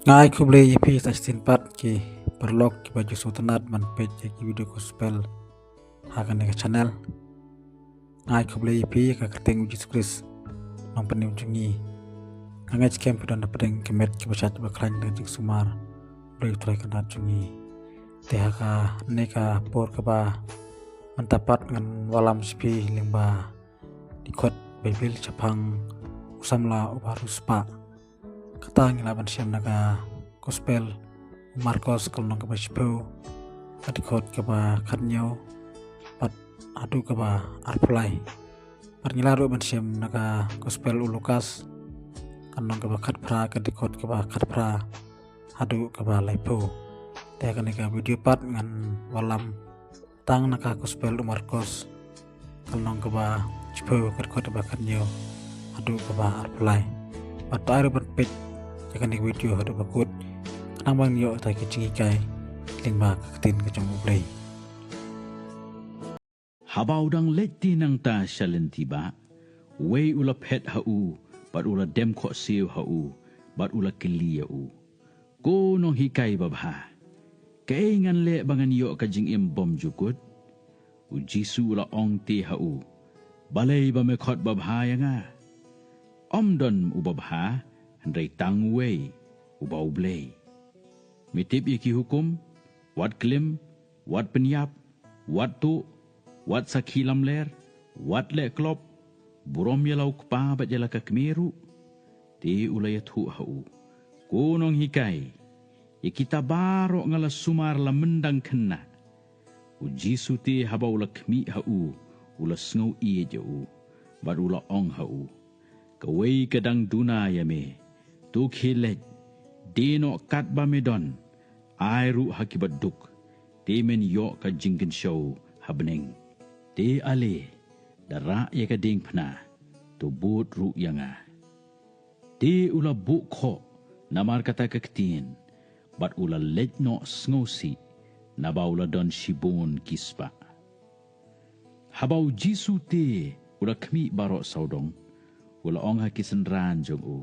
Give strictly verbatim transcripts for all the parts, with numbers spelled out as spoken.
Nga ai khublei ïa phi sa shisien pat ki paralok kiba ju sngewtynnat ban peit ïa ki video gospel ha kane ka channel. Nga ai khublei ïa phi ha ka kyrteng u Jisu Khrist, Nongpynim jong ngi. Nga ngeit skhem phi don hapdeng ka met kaba shait ba khlaiñ na ka jingsumar Blei u Trai kyrdan jong ngi. Te ha kane ka por kaba mynta pat ngan wallam sha phi lyngba dkhot Baibl shaphang u samla uba riewspah. Kata ngi lah ban shem na ka gospel u Markos ka lynnong kaba shiphew, ka dkhot kaba khathynñiew bad haduh kaba arphew lai. Bad ngi lah ruh ban shem na ka gospel u Lukas ka lynnong kaba khatphra, ka dkhot kaba khatphra haduh kaba laiphew. Te ha kane ka video pat ngan wallam tang na ka gospel u Markos ka lynnong kaba shiphew, ka dkhot kaba khathynñiew haduh kaba arphew lai. Bad to ai ruh ban peit ïa kane ka video haduh ba kut, khnang ban ïoh ïa kita ki jinghikai lyngba ka ktien ka jong U Blei. Haba u dang leit te nangta sha lynti bah, uwei u la phet ha u, bad u la dem khohsiew ha u, bad u la kylli ïa u, Ko nonghikai babha, kaei ngan leh ba ngan ïoh ka jingim bymjukut? U Jisu u la ong te ha u, Balei ba me khot babha ïa nga? Ym don u babha, hynrei tang uwei, uba U Blei. Me tip ïa ki hukum: Wat klim, wat pynïap, wat tuh, wat sakhi lamler, wat leh klop, burom ïa la u kpa bad ïa la ka kmie ruh. Te u la ïathuh ha u, Ko nonghikai, ïa kita baroh nga la sumar la myndang khynnah. U Jisu te haba u la khmih ha u, u la sngew ïeit ïa u, bad u la ong ha u, Kawei ka dang duna ïa me. To khie leit, die noh katba me don, ai ruh ha ki baduk, te men ïoh ka jingkynshew ha bneng. Te ale, da rah ïa ka diengphna, to bud ruh ïa nga. Te u la buh khoh namar kata ka ktien, bad u la leit noh sngewsih, naba u la don shibun ki spah. Haba u Jisu te u la khmih baroh sawdong, u la ong ha ki synran jong u,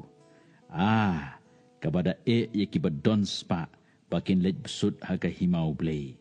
A, kaba da eh ïa kiba don spah ba kin leit bsut ha ka hima U Blei.